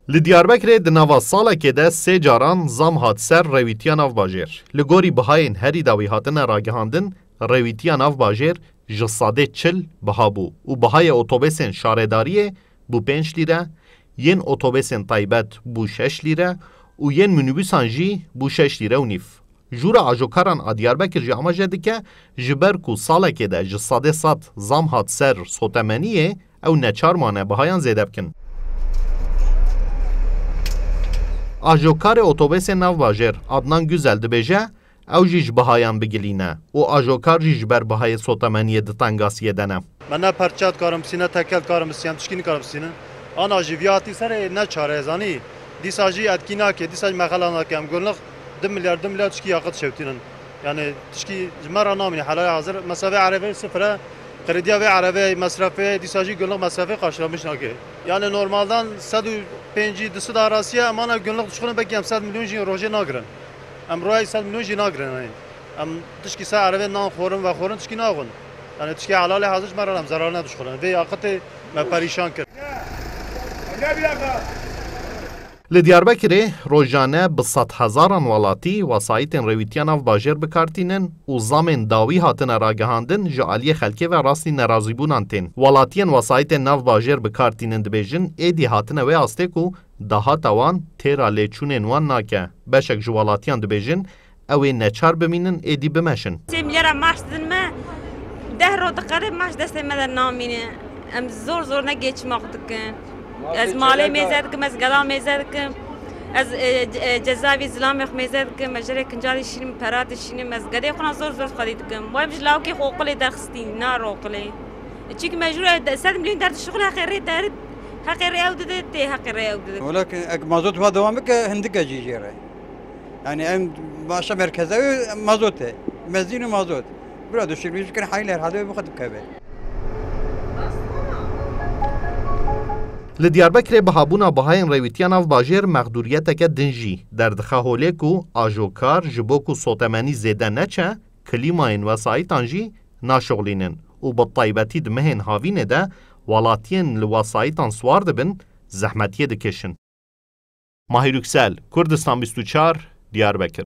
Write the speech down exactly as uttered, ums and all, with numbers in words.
Li Diyarbekirê di nava salekê de sê caran zam hat ser rêwîtiya navbajêr. Li gorî bihayên herî dawî hatine ragihandin, rêwîtiya navbajêr ji sedê çil biha bû û bihayê otobêsên şaredariyê bû pênc lîre, yên otobêsên taybet bû şeş lîre û yên minîbûsan jî bû şeş lîre û nîv. Jûra ajokaran a Diyarbekir jî amaje dike, ji ber ku salekê de ji sedê sed zam hat ser sotemeniyê, ew neçar mane bihayan zêde bikin. Ajokarê otobêsên navbajêr Adnan Güzel dibêje, ew jî ji bihayan bigilîne û ajokar jî ji ber bihayê sotemeniyê di tengasiyê de ne. Me ne perçe dikarim bisîne, tekel dikarim bisîne, tişkî nikarim bisîne. Ana jî viya hatî serê ne çare, zanî. Dîsa jî etkî nake, dîsa jî mexela nake. Em gunlix du milyar, du milyar tişkî yaqit şewtînin. Yani tişkî ji me re namîne, helaya hazir. Mesafê erevê sifir e, krediya vê erevê, mesrefê, dîsa jî gunlix mesrefê qarşılamış nake. Yani normaldan sed û pêncî, du sed arasiye, em ana gunlix dişuxulin, belkî em sed milyon jî rojê nagirin. Em royê sed milyon jî nagirin, yani. Em tişkî ser erevê nan xorin, vexorin, tişkî naxwin. Yani tişkî helalê hazir ji me re em zerar nedişuxulin. Vê yaqitê me perîşan kir. Li Diyarbekirê rojane bi sed hezaran welatî wesayîtên rêwîtiya navbajêr bi kar tînin û zamên dawî hatine ragihandin ji aliyê xelkê ve rastî nerazîbûnan tên. Welatiyên wesayîtên navbajêr bi kar tînin dibêjin, êdî hatine wê astê ku dahata wan têra lêçûnên wan nake. Beşek ji welatiyan dibêjin, ew ê neçar bimînin, êdî bimeşin. Sê milyara maaş didin me, deh roj diqede maaş destê me de namîne. Em zor zor ne geçima xwe dikin. Ez malê mêze dikim, ez gela mêze dikim. Ez, e, ce-, e, cezavî zilamê xwe mêze dikim, ez jê re kinca dişînim, pera dişînim, ez gedê xwe zor zor xwedî dikim. Wayim ji lawkê xwe oqilê derxistî, nar oqilê. Çimkî mecbûr e, de-, sed milyon derdişixul heqê rê derit, heqê rê ew dide, tê heqê rê ew dide. Wela ki ek mazot va devam bike, hindik e jî jê re. Yani em başa merkeze mazot e. Mezin û mazot. Bira duşirmiş bikin, hayler hadi bu kadar kebe. Li Diyarbekirê bihabûna bihayên rêwîtiya navbajêr mexdûriyeteke din jî derdixe holê ku ajokar ji bo ku sotemenî zêde neçe, klîmayên wesayîtan jî naşixulînin û bi taybetî di mehên havînê de welatiyên li wesayîtan siwar dibin, zehmetiyê dikişin. Mahir Yüksel, Kurdistan bîst û çar, Diyarbekir.